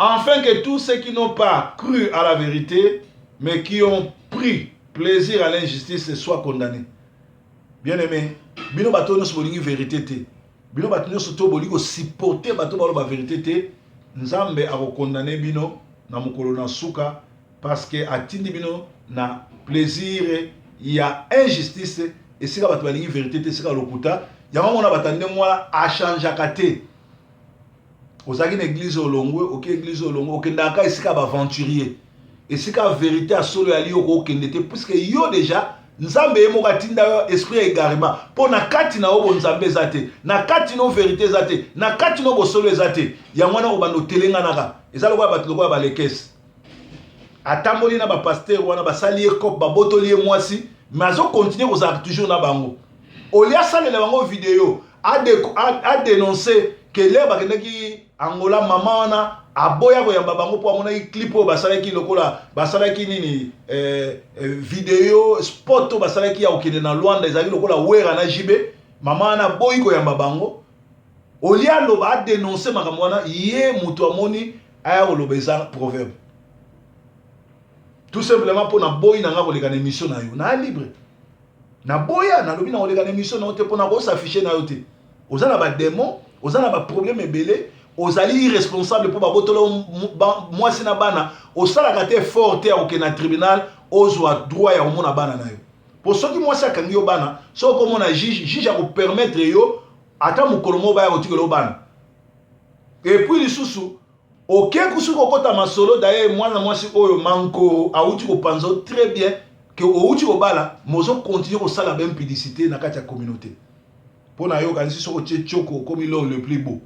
Afin que tous ceux qui n'ont pas cru à la vérité, mais qui ont pris plaisir à l'injustice, soient condamnés. Bien aimé, bino bato nyonso bolingi vérité te, bino bato nyonso to bolingi kosupporter bato baloba vérité te, Nzambe akocondamner bino na mokolo na suka, parce que atindi bino na plaisir ya injustice, esika bato balingi vérité te, esika lokuta. Yango mona bato ndenge wana achangeaka te. Ozalaki na église, olongwe, oke église, olongwe, okendaka esika baaventurier, esika vérité ya solo yali, yo kokokende te, puisque yo déjà Nzambe ye moko atinda yo esprit ya égarement, mpo na kati na yo bonzambe eza te, na kati no vérité eza te, na kati no bosolo eza te. Yango wana kobanda otelenganaka. Eza lokola bato lokola balekese, atamboli na bapasteur wana, basali ye cope, babotoli ye mwasi, mais azocontinuer kozala toujours na bango. Olie asalela bango video, adénoncer ke l'heure bakendaki Angola, mama wana aboya koyamba bango mpo amonaki clip oyo basalaki, lokola basalaki nini, video spot oyo basalaki ya kokende na Lwanda, ezalaki lokola Wera na JB. Mama wana aboyi koyamba bango. Olie aloba, adénoncer makambo wana, ye moto amoni aya koloba eza proverbe. Tout simplement mpo naboyi na nga koleka na émission na yo, na libre naboya, nalobi na koleka na émission na yo te, mpo na kos'afficher na yo te. Oza na badémon, oza na baproblème ebele, ozali irresponsable mpo babotola mwasi na bana, osalaka te effort te ya kokende na tribunal, ozwa droit ya komona bana na yo. Mpo soki mwasi akangi yo bana, soki okomona juge, juge akopermettre yo ata mokolo moko baya kotikela yo bana. Et puis lisusu oke soki okɔta masolo daye, mwana mwasi oyo mankoro awuti kopanza yo très bien ke owuti kobala, mais ozocontinuer kosala baimpudicité na kati ya communauté. Mpo na yo okanisi soki otie tioko okomi l'homme le plus beau.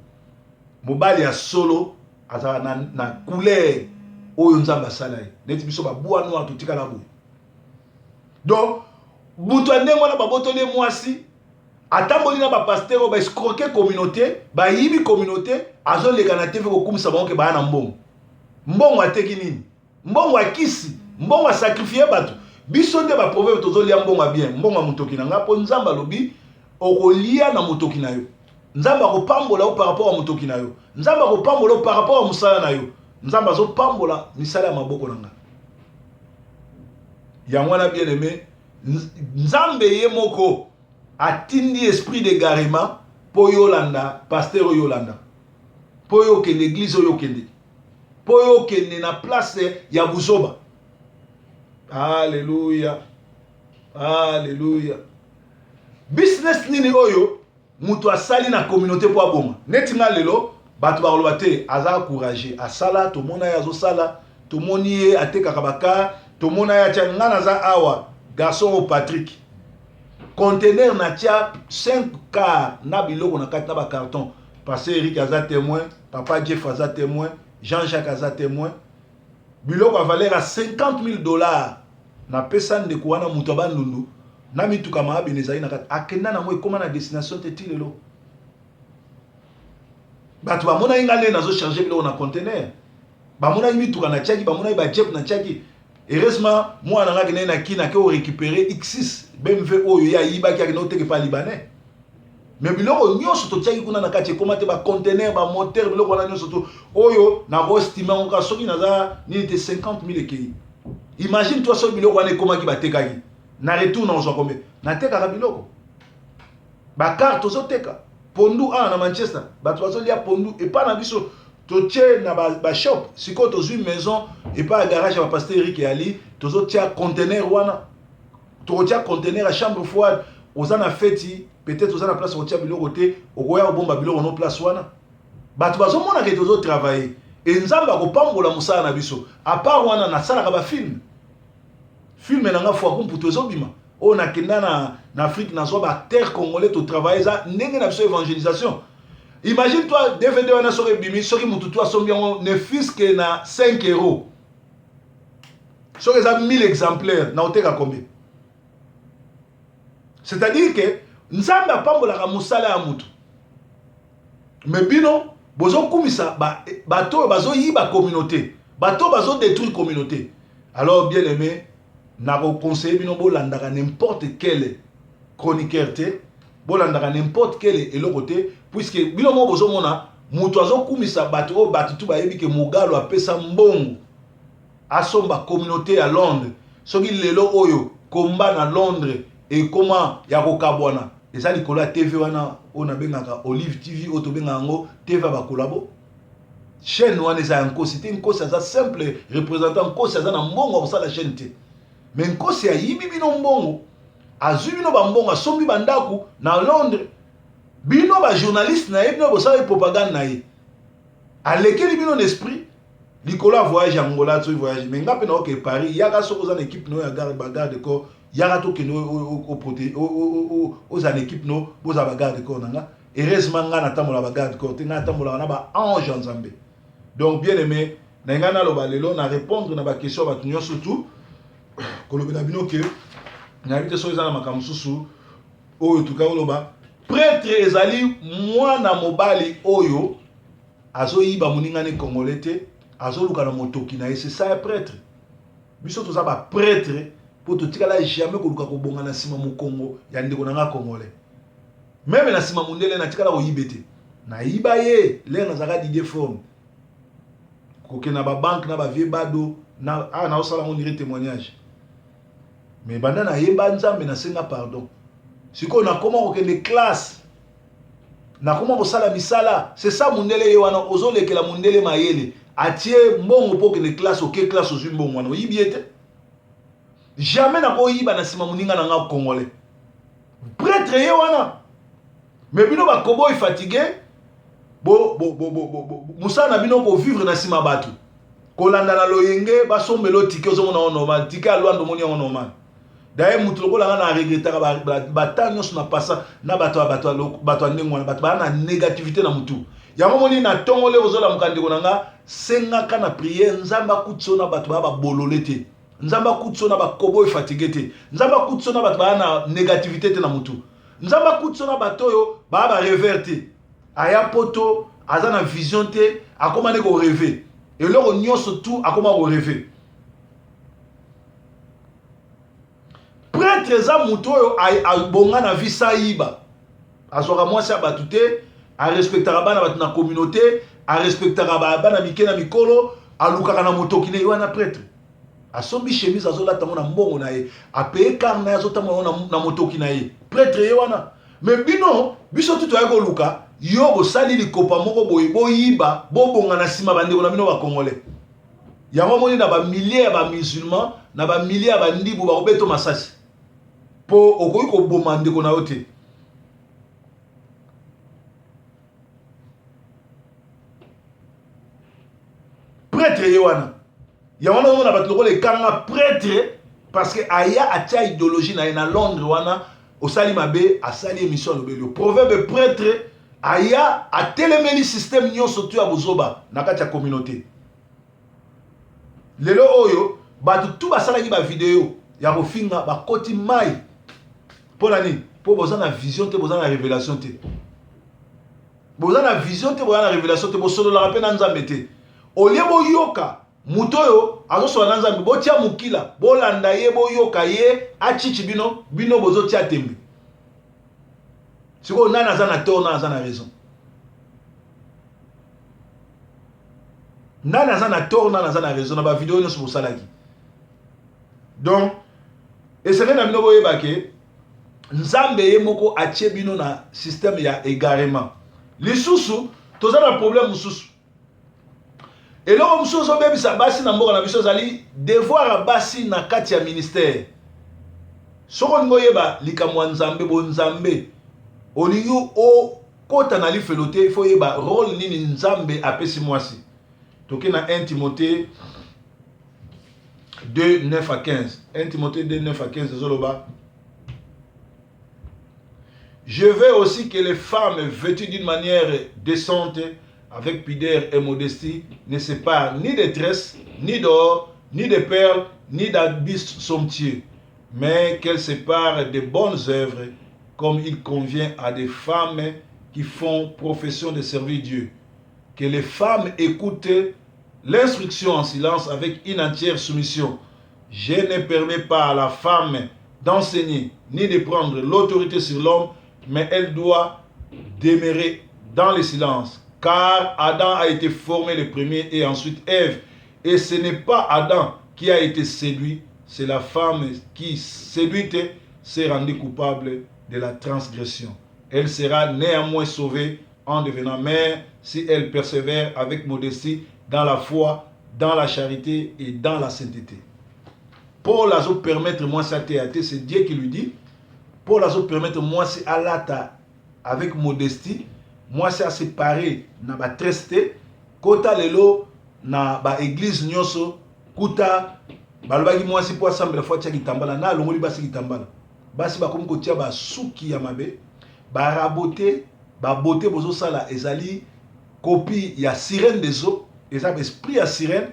Mobali ya solo azala na couleur oyo Nzambe asala ye, neti biso babois noir totikala boye. Donc moto ya ndenge wana, babotoli ye mwasi, atamboli na bapasteur oyo baescroquer communauté, bayibi communauté, azoleka na TV kokumisa bango ke baya na mbongo. Mbongo ateki nini? Mbongo akisi, mbongo asacrifier bato. Biso nde baproverbe tozolia mbongo ya bien, mbongo ya motoki na nga, mpo Nzambe alobi okolia na motoki na yo. Nzambe akopambola yo par rapport ya motoki na yo, Nzambe akopambola yo par rapport ya mosala na yo. Nzambe azopambola misala ya maboko na nga. Yango wana, bien aimé, Nzambe ye moko atindi esprit d'égarement mpo yo olanda pasteur oyo olanda, mpo yo okende église oyo okende, mpo yo okende na place ya buzoba. Alleluya, alleluya! Business nini oyo moto asali na communauté mpo abonga? Neti nga lelo, bato bakoloba te aza courage, asala, tomona ye azosala, tomoni ye atekaka bacar, tomona ye atia. Nga naza awa, garçon oyo Patrick, conteneur natia 5 car na biloko na kati na bacarton. Pasteur Eric aza témoin, papa Jeff aza témoin, Jean-Jacques aza témoin. Biloko ya valeur ya 50 000 $, napesa ndeko wana, moto ya Bandundu, na mituka maabene ezali na kati. Akenda nango, ekóma na destination te ti lelo. Bato bamonaki nga nde nazocharger biloko na conteneur, bamonaki mituka natiaki, bamonaki bajeep natiaki. Heureusement, mwana nga akendaki na Kina, ake orécupérer X6 BMW oyo ye ayibaki, akende oteka epa Libanais. Mais biloko nyonso totiaki kuna na kati ekóma te, baconteneur, bamoteur, biloko wana nyonso to oyo nakoestimer yango kaka soki naza nini te, 50 000 ekei. Imagine toi soki biloko wana ekómaki, batekaki na retour, na ozwa combien? Natekaka biloko, bacar, tozoteka pondu awa na Manchester, bato bazolia pondu epai na biso, totie na bashop ba. Sikoyo tozwi maison epai ya garage ya bapasteur Erik, eyali tozotia conteneur wana, tokotia conteneur ya chambre froide. Oza na feti, peut-être oza na place kotia biloko te, okoya kobomba biloko no place wana. Bato bazomona ke tozo travailler e Nzambe akopambola mosala na biso. À part wana, nasalaka bafilm. Film na nga Fwaku Mputu ezobima, oyo nakenda na Afrique, nazwa baacteur congolais, totravaille. Eza ndenge na biso évangélisation. Imagine toi DVD wana soki ebimi, soki motu tu asombi yango ne fût-ce que na 5 euros, soki eza 1000 exemplaires, na oteka combien? C'est-à-dire que Nzambe apambolaka mosala ya motu. Mais bino bozokumisa bato oyo bazoyiba communauté, bato oyo bazodétruire communauté. Alors, bien aimé, nakoconseille bino, bolandaka n'importe quel chroniqueur te, bolandaka n'importe quel eloko te, puisque bino moko bozomona moto azokumisa bato oyo bato tu bayebi ke Mogalo apesa mbongo asomba communauté ya Londres. Soki lelo oyo komba na Londres ekoma ya kokabwana, eza likolo ya TV wana oyo nabengaka Olive TV, oyo tobengaka yango TV ya bakolabo. Chaîne wana eza ya Nkosi te. Nkosi aza simple représentant. Nkosi aza na mbongo ya kosala chaîne te, mais Nkosi ayibi bino mbongo, azwi bino bambongo, asombi bandako na Londres. Bino bajournaliste na ye, bino bosalaki propagande na ye, alekeli bino na esprit likolo ya voyage ya Angola. Soki voyage, mais nga mpe naoke Paris, yaka. Soki oza na équipe no ya garde, bagarde corps, yaka tokende, ozala na équipe no, bozala bagarde corps na nga. Heureusement, nga natambola bagarde corps te, nga natambolaka na baange ya Nzambe. Donc, bien aimé, na ngai naloba lelo na répondre na baquestion ya bato nyonso tu, kolobela bino ke nayebi te soki eza na makambo mosusu oyo tuka koloba. Prêtre ezali mwana mobali oyo azoyiba moningani congolais te, azoluka na motoki na ye. C'est ça ya prêtre. Biso toza baprêtre mpo totikala jamais koluka kobonga na nsima mokongo ya ndeko na nga congolais. Même na nsima mondele natikala koyibe te. Nayiba ye lere nazalaka Didier Forme, kokende na babanke na bavie bado na awa, naosala yango nire témoignage. Mais banda nayeba Nzambe, nasenga pardon. Sikoyo nakoma kokende classe, nakoma kosala misala. C'est ça mondele ye wana. Ozolekela mondele mayele, atie mbongo mpo okende classe, oke classe, ozwi mbongo wana, oyibi ye te. Jamais nakoyiba na nsima moninga na nga congolais. Prêtre ye wana. Mais bino bakoboy fatigue, mosala na bino kovivre na nsima bato, kolanda na loyenge, basombela ticket, ozomona yango normal. Ticket ya Lwanda, omoni yango normal. Daye motu lokola nga na regretaka bata nyonso na pasa na bato ya bato ya ndenge wana, bato baa na négativité na motu yango. Moni na ntongo lero ozolamuka, ndeko na nga, sengaka na prière Nzambe akutisa na bato baa babolole te, Nzambe akutisa na bakoboy fatigue te, Nzambe akutisa na bato baa na négativité te na motu, Nzambe akutisa na bato oyo baa barêveur te. Aya poto, aza na vision te, akóma nde korêver eloko nyonso tu, akóma korêver. Prêtre eza motu oyo abonga na vie sa yiba, azwaka mwasi ya bato te, arespectaka bana bato na communauté, arespectaka bana mike na mikolo, alukaka na motoki na ye. Wana prêtre. Asombi chemise, azolata yango na mbongo na ye, apeye car na ye, azotambola yango na motoki na ye. Prêtre ye wana. Mais bino, biso tu toyaki koluka yo, bosali likopa moko boye, boyiba, bobonga na nsima bandeko na bino bacongolais. Yango moni na bamilliers ya bamusulman, na bamilliers ya bandibu, bakobeta masasi mpo okoki koboma ndeko na yo te. Prêtre ye wana. Yango wana omona bato lokola ekanga prêtre, parce que aya atia idéologie na ye na Londres wana. Osali mabe, asali émission, alobeli yo. Proverbe prêtre aya atelemeli système nyonso tu ya bozoba na kati ya communauté. Lelo oyo bato tu basalaki bavideo ya kofinga, bakoti mai. Mpo na nini? Mpo boza na vision te, boza na révélation te, boza na vision te, boza na révélation te, bosololaka mpe na Nzambe te. Olie boyoka moto oyo azosola na Nzambe, botia mokila, bolanda ye, boyoka ye achichi bino. Bino bozotia tembe. Sikoyo nani aza na tort, nani aza na raison? Nani aza na tort, nani aza na raison na bavideo nyonso bosalaki? Donc esengeli na bino boyeba ke Nzambe ye moko atie bino na système ya égarement. Lisusu toza na problème mosusu. Eloko mosusu ozobebisa basi na mboka na biso ezali devoir ya basi na kati ya ministère. Soki olingi oyeba likambo ya Nzambe, bonzambe, olingi okota na lifelo te, il faut oyeba role nini Nzambe apesi mwasi. Toke na 1 Timothée 2, 9 à 15. 1 Timothée 2, 9 à 15 ezoloba: Je veux aussi que les femmes vêtues d'une manière décente, avec pudeur et modestie, ne se parent ni de tresses, ni d'or, ni de perles, ni d'habits somptueux, mais qu'elles se parent de bonnes œuvres, comme il convient à des femmes qui font profession de servir Dieu. Que les femmes écoutent l'instruction en silence avec une entière soumission. Je ne permets pas à la femme d'enseigner ni de prendre l'autorité sur l'homme, mais elle doit demeurer dans le silence. Car Adam a été formé le premier et ensuite Ève. Et ce n'est pas Adam qui a été séduit, c'est la femme qui, séduite, s'est rendue coupable de la transgression. Elle sera néanmoins sauvée en devenant mère si elle persévère avec modestie dans la foi, dans la charité et dans la sainteté. Paul azo permettre mwasi ateya te, c'est Dieu qui lui dit. Paul azo permettre mwasi alata avec modestie, mwasi ase parer na ba tresses te. Kota lelo na ba église nyonso, kuta balobaki mwasi mpo asambela faut atia kitambala, na alongoli basi kitambala. Basi bakomi kotia basuki ya mabe, barabote babote. Bozosala ezali copie ya sirène des eaux, eza baesprit ya sirène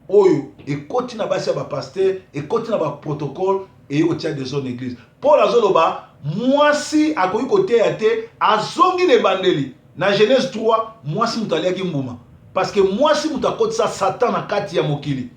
oyo ekoti na basi ya bapasteur, ekoti na baprotocole, eye kotia désordre na église. Paul azoloba mwasi akoki koteya te. Azongi na ebandeli, na Genèse 3, mwasi moto aliaki mbuma, parce que mwasi moto akotisa Satan na kati ya mokili.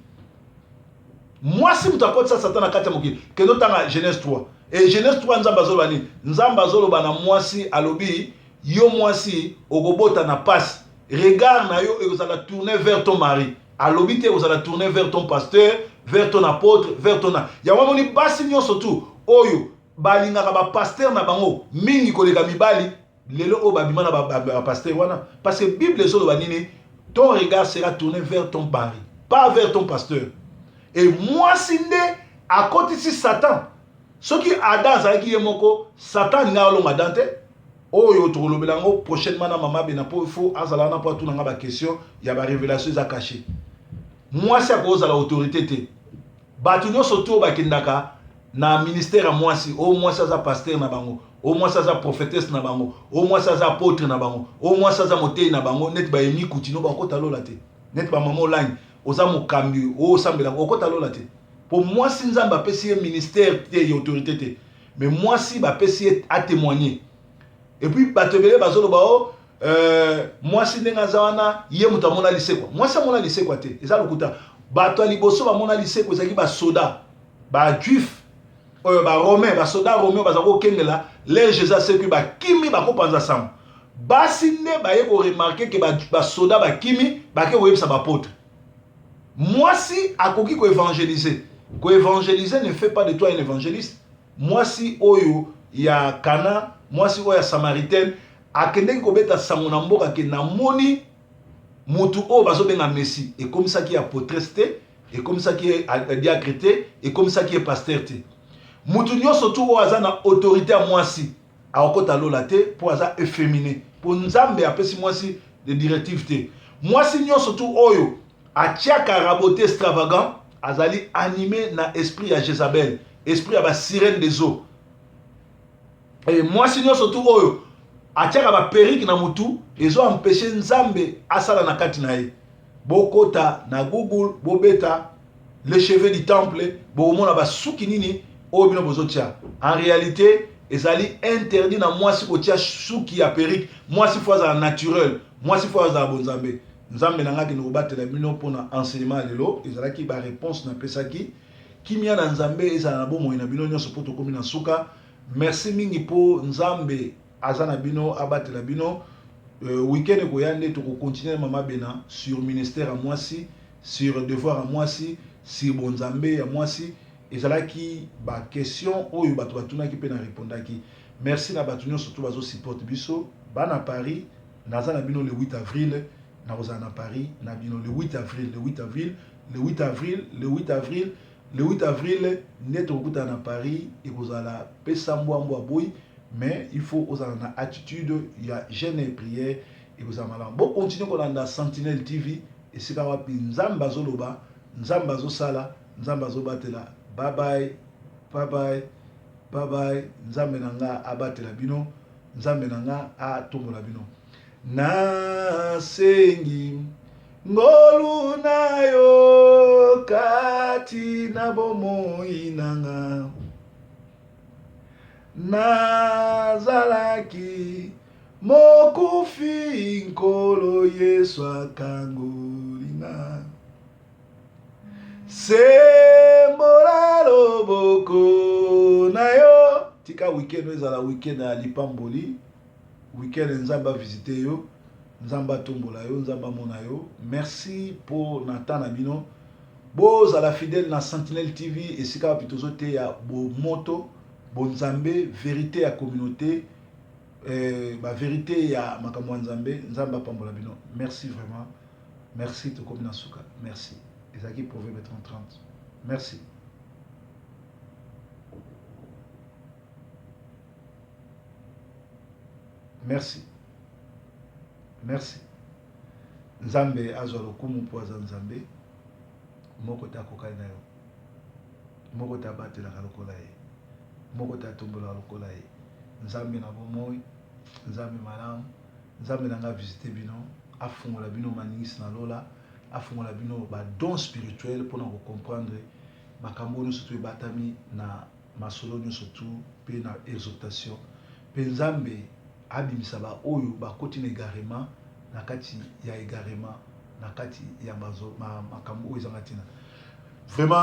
Mwasi moto akotisa Satan na kati ya mokili. Kende otanga Genèse 3. E Genèse 3, Nzambe azoloba nini? Nzambe azoloba na mwasi, alobi: yo mwasi okobota na pasi, regard na yo ekozala tourné vers ton mari. Alobi te ekozala tourné vers ton pasteur, vers ton apôtre, vers ton. Yango amoni basi nyonso tu oyo balingaka bapasteur na bango mingi koleka mibali, lelo oyo babima na bapasteur wana, parce que Bible ezoloba nini? Ton regard sera tourné vers ton mari, pas vers ton pasteur. E mwasi nde akotisi Satan. Soki Adam azalaki ye moko, Satan alingaka alonga Adam te. Oyo tokolobela yango prochainement na mama Bena, mpo faut azala wana mpo atuna nga baquestion ya barévélation eza caché. Mwasi akozala autorité te. Bato nyonso to bakendaka na ministère ya mwasi oyo, mwasi aza pasteur na bango, oyo mwasi aza prophétesse na bango, oyo mwasi aza apôtre na bango, oyo mwasi aza motei na bango, neti bayemi kutino, bakota lola te. Neti bamama olangi, oza mokambi oyo osambelaka, okota lola te, mpo mwasi Nzambe apesi ye ministère te ya autorité te, mais mwasi bapesi ye atémoigner. Et puis bato ebele bazoloba o mwasi ndenge aza wana, ye moto amona lisekwa. Mwasi amona lisekwa te, eza lokuta. Bato ya liboso bamona lisekwa ezalaki basoda bajuif oyo baromain, basoda romain oyo baza kokengela. L'heure Jésus asekwi, bakimi, bakopanza sango. Basi nde baye koremarquer ke basoda bakimi, bake koyebisa baapôtre. Mwasi akoki koévangéliser. Koévangéliser ne fait pas de toi un évangéliste. Mwasi oyo ya Kana, mwasi oyo ya Samaritaine, akendeki kobeta sango na mboka ke namoni motu oyo bazobenga Messie. Ekomisaki ye apôtresse te, ekomisaki ye diacre te, ekomisaki ye pasteur te. Motu nyonso tu oyo aza na autorité ya mwasi akokɔta lola te, mpo aza efféminé, mpo Nzambe apesi mwasi de directive te. Mwasi nyonso tu oyo atiaka rabote extravagant azali animé na esprit ya Jézabel, esprit ya basirène des eaux. E mwasi nyonso tu oyo atiaka baperruque na mutu, ezoempêcher Nzambe asala na kati na ye. Bokota na Google, bobeta "les cheveux du temple", bokomona basuki nini oyo bino bozotia. En réalité, ezali interdit na mwasi kotia suki ya perruque. Mwasi faut azala naturel, mwasi faut azala bonzambe. Nzambe na ngai akende kobatela bino. Mpona enseignement ya lelo, ezalaki baréponse napesaki. Kimia na Nzambe ezala na bomoi na bino nyonso, mpo tokómi na suka. Merci mingi, mpo Nzambe aza na bino, abatela bino. Weekend ekoya nde tokocontinuer mama Bena sur ministère ya mwasi, sur devoir ya mwasi, sur bonzambe ya mwasi. Ezalaki baquestion oyo bato batunaki mpe na répondaki. Merci na bato nyonso to bazosupporte biso. Bana Paris, naza na bino le 8 avril. Nakozala na Paris na bino le 8 avril, le 8 avril, le 8 avril, le 8 avril. Le 8 avril nde tokokutana na Paris, ekozala pesa mbwa mbwa boyi, mais il faut ozala na attitude ya jeûne et prière, ekozala malamu. Bo continuer kolanda Sentinelle TV, esika wapi Nzambe azoloba, Nzambe azosala, Nzambe azobatela. Bye bye, bye bye, bye bye. Nzambe na nga abatela bino, Nzambe na nga atombola bino. Nasengi ngolu na yo kati na bomoi na nga, nazalaki mokufi, Nkolo Yesu akangoli nga. Sembola loboko na yo. Tika weekend oyo ezala weekend ya lipamboli, weekend Nzambe avisite yo, Nzambe atombola yo, Nzambe amona yo. Merci mpo na temps na bino. Bozala fidèle na Sentinelle TV, esika wapi tozoteya bomoto, bonzambe, vérité ya communauté, ba vérité ya makambo ya Nzambe. Nzambe apambola bino. Merci vraiment. Merci, tokomi na suka. Merci. Ezalaki Proverbe 30-30. Merci. Merci. Merci. Nzambe azwa lokumu mpo aza Nzambe moko te akokani na yo, moko te abatelaka lokola ye, moko te atombolaka lokola ye. Nzambe na bomoi, Nzambe malamu, Nzambe na nga visite bino, afungola bino maningisi na lola, afungola bino ba don spirituel mpona kocomprendre makambo nyonso to ebatami na masolo nyonso tu mpe na exhortation, mpe Nzambe abimisa baoyo bakoti na égarement, na kati ya égarement, na kati ya makambo oyo ezanga ntina vraiment.